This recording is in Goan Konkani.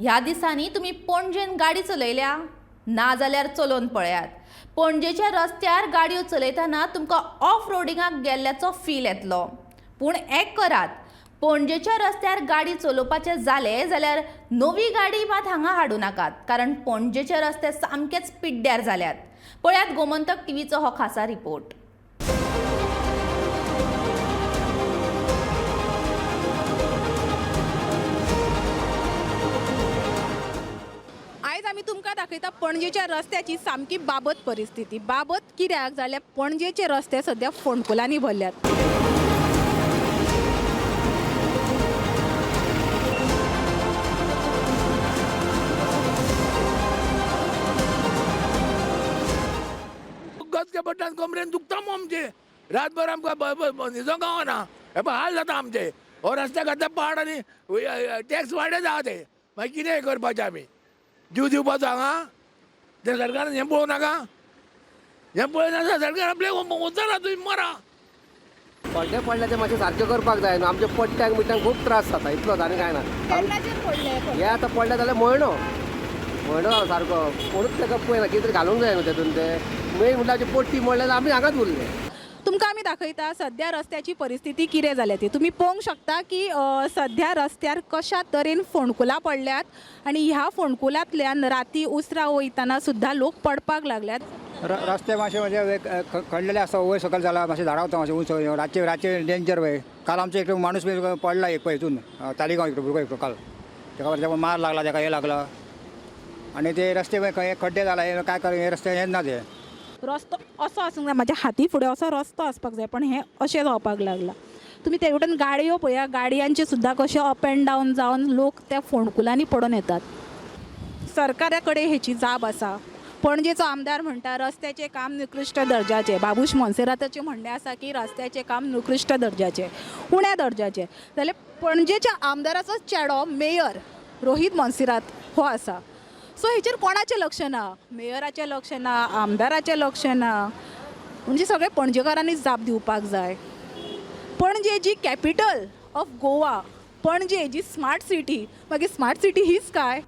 ह्या दिसांनी तुमी पणजेन गाडी चलयल्या ना जाल्यार चलोवन पळयात. पणजेच्या रस्त्यार गाडयो चलयतना तुमकां ऑफ रोडिंगाक गेल्ल्याचो फील येतलो. पूण एक करात, पणजेच्या रस्त्यार गाडी चलोवपाचें जालें जाल्यार नवी गाडी मात हांगा हाडूं नाकात, कारण पणजेचे रस्ते सामकेच पिड्ड्यार जाल्यात. पळयात गोमंतक टीव्हीचो हो खासा रिपोर्ट. आयज आमी तुमकां दाखयता पणजेच्या रस्त्याची सामकी बाबत परिस्थिती. बाबत कित्याक जाल्यार पणजेचे रस्ते सद्या फोंडकुलांनी भरल्यात. गचके पडटा आनी कमरेन दुखता मु आमचे. रातभर आमकां न्हिदोंक गावना. हे पळय हाल जाता आमचे. हो रस्त्या खातीर पाड आनी टॅक्स वाडयत आहा ते. मागीर कितें करपाचें आमी? जीव दिवपाचो हांगा? ते सरकारान हें पळोवं नाका? हें पळयना सरकार आपलें वचना, तुमी मरा. पड्डे पडले ते मातशें सारकें करपाक जाय न्हू. आमच्या पट्ट्यांक बिट्ट्यांक खूब त्रास जाता, इतलोच आनी कांय ना. हे आतां पडले जाल्यार म्हयनो म्हयनो जालो सारको, कोणूच ताका पळयना. कितें तरी घालूंक जाय न्हू तेतून. ते मेन म्हटल्यार आमची पट्टी मोडल्या जाल्यार आमी हांगाच उरले. तुमकां आमी दाखयता सद्या रस्त्याची परिस्थिती कितें जाल्या ती. तुमी पळोवंक शकता की सद्या रस्त्यार कशा तरेन फोंडकुलां पडल्यात आनी ह्या फोंडकुलांतल्यान राती उसरां वयतना सुद्दां लोक पडपाक लागल्यात. रस्ते मातशे म्हणजे खणलेले आसता, वयर सकयल जाला, मातशें झाडां वता, मातशें उंच. रातचे रातचे डेंजर वय. काल आमचो एकटो माणूस बी पडला एक पळय हितून, तालिगांव एकटो भुरगो एकटो काल, तेका तेका मार लागला, तेका हें लागला. आनी ते रस्ते खंय खड्डे जाला, हे काय कर, हे रस्ते हे ना ते. रस्तो असो आसूंक जाय, म्हाज्या हाती फुडें असो रस्तो आसपाक जाय, पण हें अशें जावपाक लागलां. तुमी ते वटेन गाडयो पळया, गाडयांचे सुद्दां कशे अप एंड डावन जावन लोक त्या फोंडकुलांनी पडून येतात. सरकारा कडेन हेची जाब आसा. पणजेचो आमदार म्हणटा रस्त्याचें काम निकृश्ट दर्जाचें. बाबूश मोन्सेराताचें म्हणणें आसा की रस्त्याचें काम निकृश्ट दर्जाचें, उण्या दर्जाचें. जाल्यार पणजेच्या आमदाराचो चेडो मेयर रोहीत मोन्सेरात हो आसा. सो हेचेर कोणाचें लक्ष ना, मेयराचें लक्ष ना, आमदाराचें लक्ष ना. म्हणजे सगळे पणजेकारांनी जाप दिवपाक जाय. पणजे जी कॅपिटल ऑफ गोवा, पणजे जी स्मार्ट सिटी, मागीर स्मार्ट सिटी हीच काय?